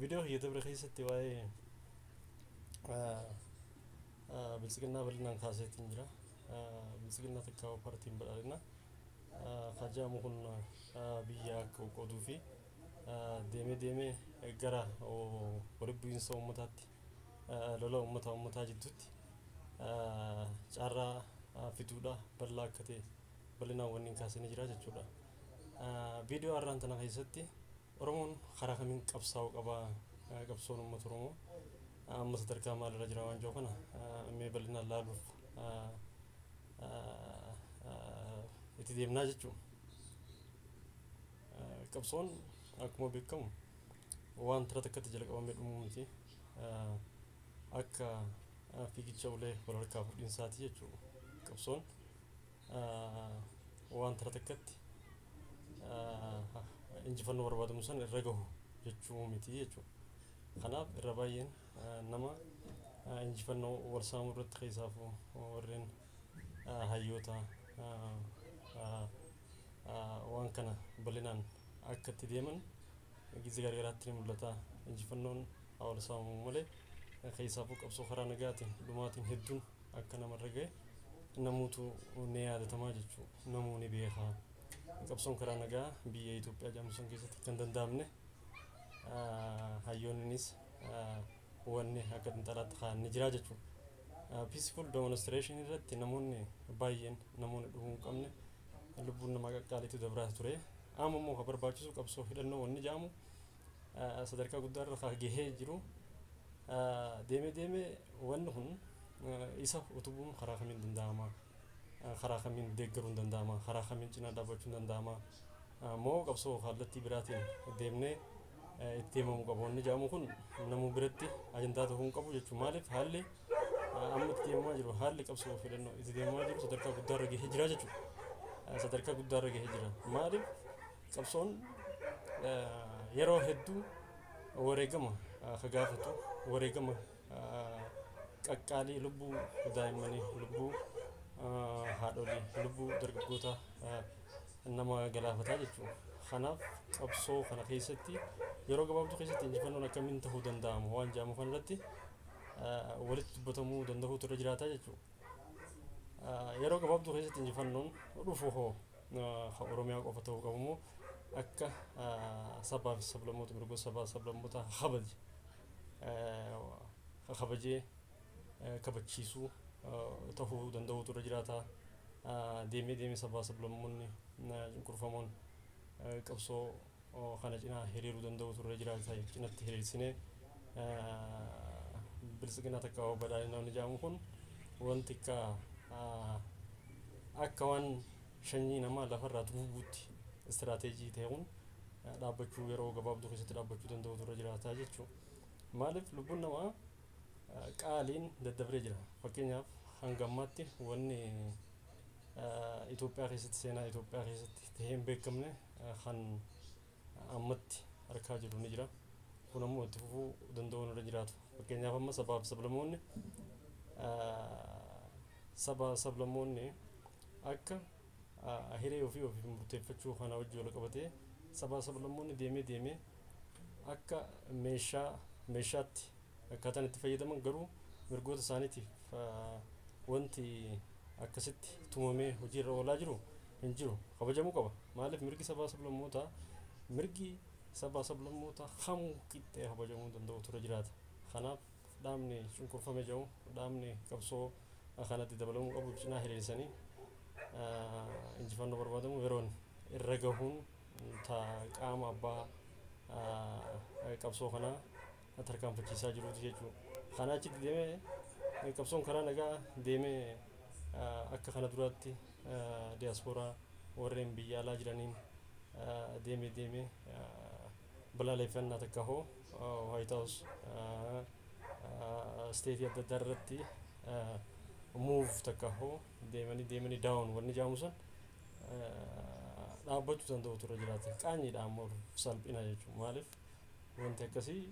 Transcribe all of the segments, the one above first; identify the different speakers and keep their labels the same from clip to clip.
Speaker 1: Viidiyoo kiyya dabre keessatti waa'ee biltsiginnaa bal'inaan kaaseetiin jira. Biltsiginnaa takkaa paartiin badhaadhinaa kajaa'amu kun biyya akka qoqqooduu fi deemee deemee gara walitti bu'iinsa uummataatti, lola uummata uummataa jidduutti carraa fiduudha bal'aa akka ta'e bal'inaan wanni kaasanii jira jechuudha. Viidiyoo har'aan tana keessatti Oromoon karaa kamiin qabsaa'uu qaba, qabsoon uummata Oromoo amma sadarkaa maalirra jira waan jiru kana mee bal'inaan laaluuf itti deemnaa jechuudha. Qabsoon akkuma beekamu waan tara takkatti jalqabamee dhumuu miti. Akka fiigicha ulee wal harkaa fuudhinsaati jechuudha. Qabsoon waan tara takkatti injifannoo barbaadamu sana irra gahu jechuu miti jechuudha. Kanaaf irra baay'een nama injifannoo wal saamuu irratti keessaafuu warreen hayyoota waan kana bal'inaan akka itti deeman gizee garagaraatti ni mul'ata. Injifannoon haa wal saamamu malee keessaafuu qabsoo karaa nagaatiin dhumaatiin hedduun akka namarra gahe namuutu ni yaadatamaa jechuudha. Namuu ni beeka. Qabsoon karaa nagaa biyya Itoophiyaa jedhamu san keessatti kan danda'amne hayyoonnis wanni akka xinxalaatti kaa'an ni jira jechuudha. Peaceful demonstration irratti namoonni baay'een, namoonni dhufuu hin qabne, lubbuun namaa qaqqaaliitu dabraa ture. Amma immoo kan barbaachisu qabsoo hidhannoo wanni jedhamu sadarkaa guddaa irra kan gahee jiru, deemee deemee wanni kun isa utubuun karaa kamiin danda'ama? Karaa kamiin deeggaruun danda'ama? Karaa kamiin cinaa dhaabbachuun danda'ama? Moo qabsoo kallattii biraatiin deemnee itti deemamuu qaba wanni jedhamu kun namuu biratti ajandaa ta'uu hin qabu jechuudha. Maaliif haalli amma itti deemamaa jiru, haalli qabsoo hidhannoo itti deemamaa jiru sadarkaa guddaarra gahee jira jechuudha. Sadarkaa guddaarra gahee jira. Maaliif qabsoon yeroo hedduu wareegama ka gaafatu, wareegama qaqqaalii, lubbuu daa'immanii, lubbuu haadholii, lubbuu dargaggoota nama galaafataa jechuudha. Kanaaf qabsoo kana keessatti yeroo gabaabduu keessatti injifannoon akkamiin ta'uu danda'ama waan jedhamu kanarratti walitti dubbatamuu danda'uutu irra jiraata jechuudha. Yeroo gabaabduu keessatti injifannoon dhufu hoo Oromiyaa qofa ta'uu qabu moo akka sabaa fi sablammoota, mirgoota sabaa fi sablammoota kabaje kabajee kabachiisuu ta'uu danda'uutu irra jiraata? Deemee deemee sabaa sablammoonni cunqurfamoon qabsoo kana cinaa hiriiruu danda'uutu irra jiraata. Cinatti hiriirsinee biltsiginaa takka badhaadhina wanni jedhamu kun wanti akka waan shanyii namaa lafarraa duubuutti istiraateejii ta'e kun dhaabbachuu, yeroo gabaabduu keessatti dhaabbachuu danda'uutu irra jiraata jechuudha. Maaliif lubbuun namaa qaaliin daddabree jira. Fakkeenyaaf hanga ammaatti wanni Itoophiyaa keessatti, seenaa Itoophiyaa keessatti ta'ee hin beekamne kan ammatti harkaa jiru ni jira. Kun ammoo itti fufuu danda'uun irra jiraatu. Fakkeenyaaf amma sabaa fi sablammoonni, saba sablammoonni akka hiree ofii ofiif murteeffachuu kana wajjin wal qabatee sabaa sablammoonni deemee deemee akka meeshaa meeshaatti akkaataan itti fayyadaman, garuu mirgoota isaaniitiif wanti akkasitti tumamee hojiirra oolaa jiru hin jiru, kabajamuu qaba. Maaliif mirgi sabaa sablammootaa, mirgi sabaa sablammootaa kamuu qixxee kabajamuu danda'u ture jiraata. Kanaaf dhaabni cunqurfame jedhu, dhaabni qabsoo kanatti dabalamuu qabu cinaa hiriirsanii injifannoo barbaadamu yeroon irra gahuun qaama abbaa qabsoo kanaa tarkaanfachiisaa jiruuti jechuudha. Kana achitti deemee qabsoon karaa nagaa deemee akka kana duraatti diyaaspooraa warreen biyya alaa jiraniin deemee deemee balaaleffannaa takka hoo White House, state adda addaa irratti move takka hoo deemanii deemanii down wanni jedhamu san dhaabbachuu danda'u ture jiraata. Qaanyiidha ammoo, salphina jechuudha. Maaliif wanti akkasii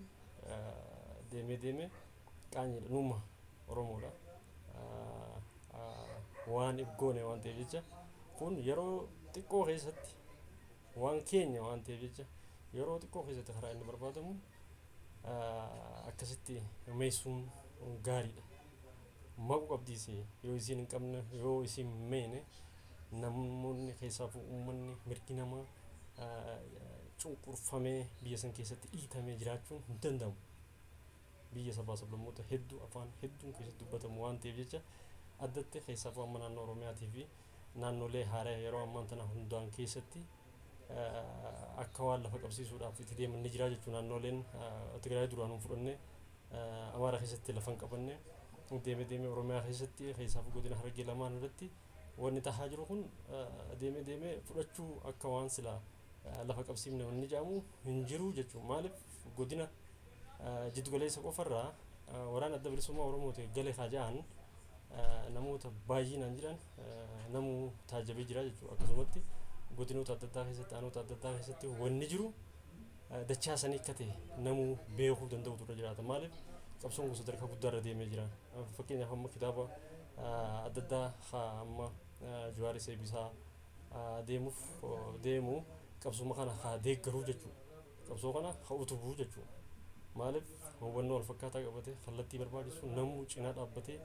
Speaker 1: deemee deemee qaanyiidha. Numa Oromoodha. Waan if goone waan ta'eef jecha, kun yeroo xiqqoo keessatti waan keenya waan ta'eef jecha, yeroo xiqqoo keessatti karaa inni barbaadamu Akkasitti meessuun gaariidha. Maquu qabdiis yoo isiin hin qabne, yoo isiin meene, namoonni keessaafuu uummanni mirgi namaa cunqurfamee biyya san keessatti dhiitamee jiraachuun hin danda'amu. Biyya sabaa sablammoota hedduu, afaan hedduun keessatti dubbatamu waan ta'eef jecha, addatti keessaafuu amma naannoo Oromiyaatii fi naannolee haaraa yeroo ammaan tana hundaan keessatti akka waan lafa qabsiisuudhaaf itti deeman ni jira jechuudha. Naannoleen Tigraay duraan hin fudhanne, Amaara keessatti lafa hin qabanne, deemee deemee Oromiyaa keessatti keessaafuu godina Harargee lamaan irratti wanni tahaa jiru kun deemee deemee fudhachuu akka waan silaa lafa qabsiifne wanni jedhamu hin jiru jechuudha. Maaliif, godina jiddugaleessa qofarraa waraana Adda Bilisummaa Oromooti gale haa ja'an namoota baay'inaan jiran namuu taajabee jira jechuudha. Akkasumatti godinoota adda addaa keessatti, aanota adda addaa keessatti wanni jiru dachaa sanii akka ta'e namuu beekuu danda'utu irra jiraata. Maaliif, qabsoon kun sadarkaa guddaarra deemee jira. Fakkeenyaaf amma kitaaba adda addaa amma Jawaaris eebbisaa deemuuf deemu qabsuma kana haa deeggaruu jechuudha. Qabsoo kana haa utubuu jechuudha. Maaliif, hubannoo wal fakkaataa qabatee kallattii barbaachisu namuu cinaa dhaabbatee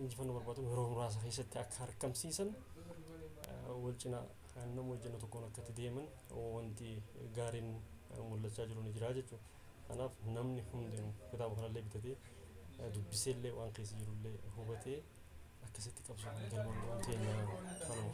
Speaker 1: injifannoo barbaadu yeroo muraasa keessatti akka harkamsiisan, wal cinaa nama hojjennu tokkoon akka itti deeman wanti gaariin mul'achaa jiru ni jira jechuudha. Kanaaf namni hundinuu kitaaba kanallee bitatee dubbiseellee waan keessa jirullee hubatee akkasitti qabsoo kana galmaan ga'uun teenya kanuma.